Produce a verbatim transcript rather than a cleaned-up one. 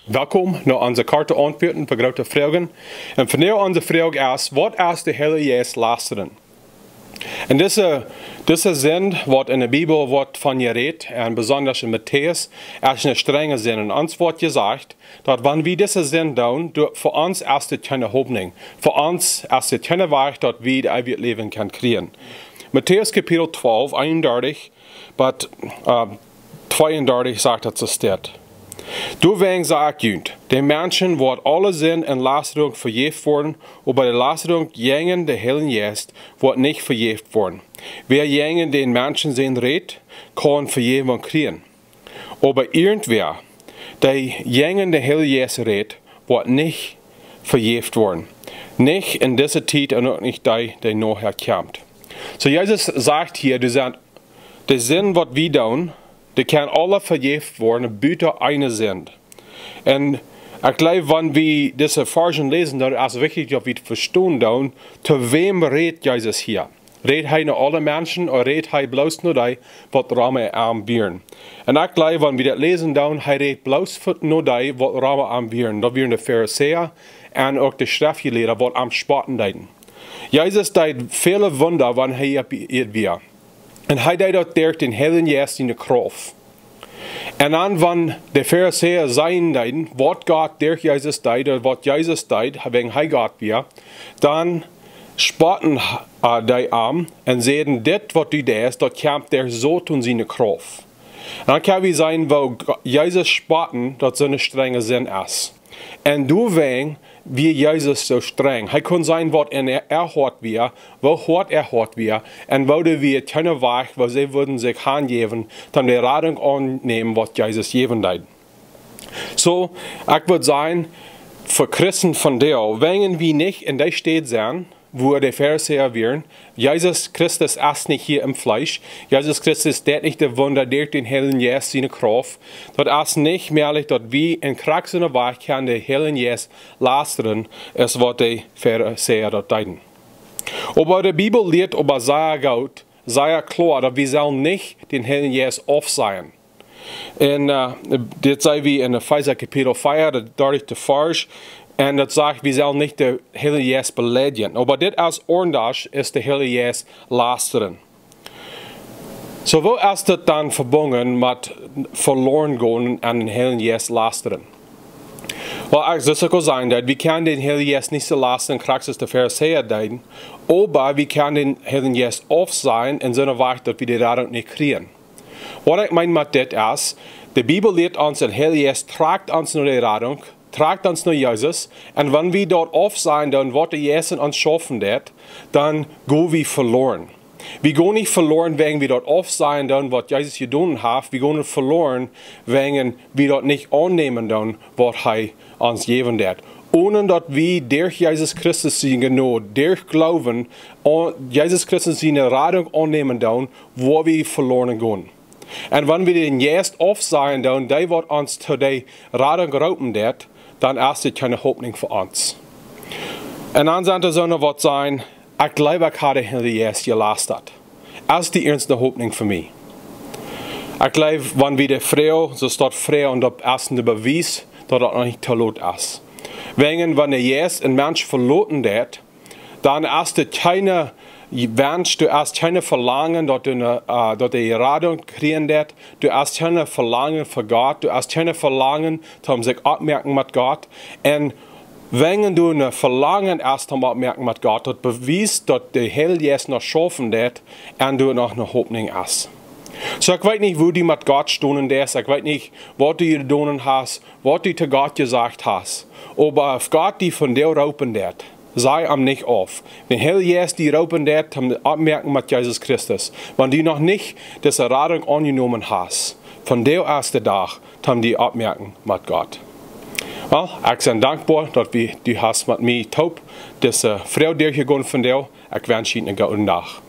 Welkom no onse korte Auntwuaten fa groote Froagen. Un vondoag onse Froag es: Waut es de Heilje Jeist lastren? Un dise, dise Sind, waut enne Bibel woat von jerät, un besonda en Matäus, es eene strenje Sind. Un ons woat jesajcht, daut wan wie dise Sind doonen, du, fa ons es dit kjeene Hopninj. Fa ons es dit kjeene Wajch, daut wie daut eewje Läwen kjennen kjrieen. Matäus Kapitel twalf, eenundartich bat, äh, tweeundartich sajcht daut soo: Doawäajen saj ekj junt, de Menschen woat aule Sind un Lastrunk vejäft woaren, oba de Lastrunk jäajen de Heilje Jeist woat nich vejäft woaren. Wäa jäajen dän Menschensän rät, kaun Vejäwunk kjrieen. Oba irjentwäa, dee jäajen de Heilje Jeist rät, woat nich vejäft woaren. Nich en dise Tiet un uk nich dee, dee nohäa kjemt. Soo, Jesus sajcht hia, du sent, de Sind, waut wie doonen, dee kjennen aule vejäft woaren, buta eene Sind. Un ekj jleew, wan wie dise Varschen läsen, dan es wichtich, daut wie vestonen doonen, to wäm rät Jesus hia. Rät hee no aule Menschen, ooda rät hee bloos no dee, waut rom am wieren? Un ekj jleew, wan wie daut läsen doonen, hee rät bloos fa, no dee, waut rom am wieren. Daut wieren de Farisäa un uk de Schreftjelieede, waut am spotten deeden. Jesus deed väle Wunda, wan hee opp Ieed wia. Un hee deed daut derch dän Heiljen Jeist siene Krauft. Un dan, wan de Farisäa seenen deeden, waut Gott derch Jesus deed, ooda waut Jesus deed, wäajen hee Gott wia, dan spotten, äh, dee am un säden: Dit, waut du deist, daut kjemt derch Soton siene Krauft. Un dan kjenn wie seenen, woo G-, Jesus spotten, daut soone strenje Sind es. Un doawäajen wia Jesus soo strenj. Hee kunn seenen, waut en äa, äa Hoat wia, woo hoat äa Hoat wia, un woo dee wia kjeene Wajch, woo see wudden sikj hanjäwen, dan de Radunk aunnämen, waut Jesus jäwen deed. Soo, ekj wudd sajen, fa Christen vondoag, wan wie nich en dee Städ sent, wua de Farisäa wieren, Jesus Christus es nich hia em Fleesch. Jesus Christus deed nich de Wunda derch dän Heiljen Jeist siene Krauft. Daut es nich mäajlich, daut wie en krakjt soone Wajch kjennen de Heilje Jeist lastren, aus waut de Farisäa daut deeden. Oba de Bibel lieet oba sea goot, sea kloa, daut wie sellen nich dän Heiljen Jeist aufsajen. Un, äh, dit seenen wie en Efeesa Kapitel vea, de dartich Varsch. Un daut sajcht, wie sellen nich de Heilje Jeist beleidjen. Oba dit es aundasch aus de Heilje Jeist lastren. Soo, woo es daut dan vebungen met veloaren gonen un dän Heiljen Jeist lastren? Well, ekj, soo aus ekj aul säd, daut wie kjennen dän Heiljen Jeist nich soo lastren, krakjt aus de Farisäa deeden. Oba wie kjennen dän Heiljen Jeist aufsajen en soone Wajch, daut wie de Radunk nich kjrieen. Waut ekj meen met dit es, de Bibel lieet ons, de Heilje Jeist trakjt ons no de Radunk, trakjt ons no Jesus, un wan wie daut aufsajen doonen, waut de Jeist en ons schaufen deed, dan go wie veloaren. Wie go nich veloaren, wäajen wie daut aufsajen doonen, waut Jesus jedonen haft, wie go veloaren, wäajen wie daut nich aunnämen doonen, waut hee ons jäwen deed. Onen daut wie derch Jesus Christus siene Jnod, derch Gloowen, aun-, Jesus Christus siene Radunk aunnämen doonen, woa wie veloaren gonen. Un wan wie dän Jeist aufsajen doonen, dee waut ons to de Radunk roopen deed, dan es dit kjeene Hopninj fa ons. Un dan sent doa soone, waut sajen: Ekj jleew, ekj hab dän Heiljen Jeist jelastat. Es dit irjent eene Hopninj fa mie? Ekj jleew, wan wie de Froag, soo steit Froag, un daut es een Bewies, daut daut noch nich to lot es. Wäajen, wan de Jeist een Mensch veloten deed, dan es doa kjeen Wensch, doa es kjeen Velangen, daut du ne, äh, daut de Radunk kjrieen deed, doa es kjeen Velangen fa Gott, doa es kjeen Velangen, om sikj oppmoaken met Gott. Un wan doa een Velangen es, om oppmoaken met Gott, daut bewiest, daut de Heilje Jeist noch schaufen deed un doa noch eene Hopninj es. Soo, ekj weet nich, woo du met Gott stonen deist, ekj weet nich, waut du jedonen hast, waut du to Gott jesajcht hast, oba wan Gott die vondoag roopen deed, saj am nich auf. Wan de Heilje Jeist die roopen deed, om oppmoaken met Jesus Christus, wan du noch nich dise Radunk aunjenomen hast, vondoag es de Dach, om die oppmoaken met Gott. Well, ekj sie dankboa, daut wie, du hast met mie toop dise Froag derchjegonen vondoag. Ekj wensch die eenen gooden Dach.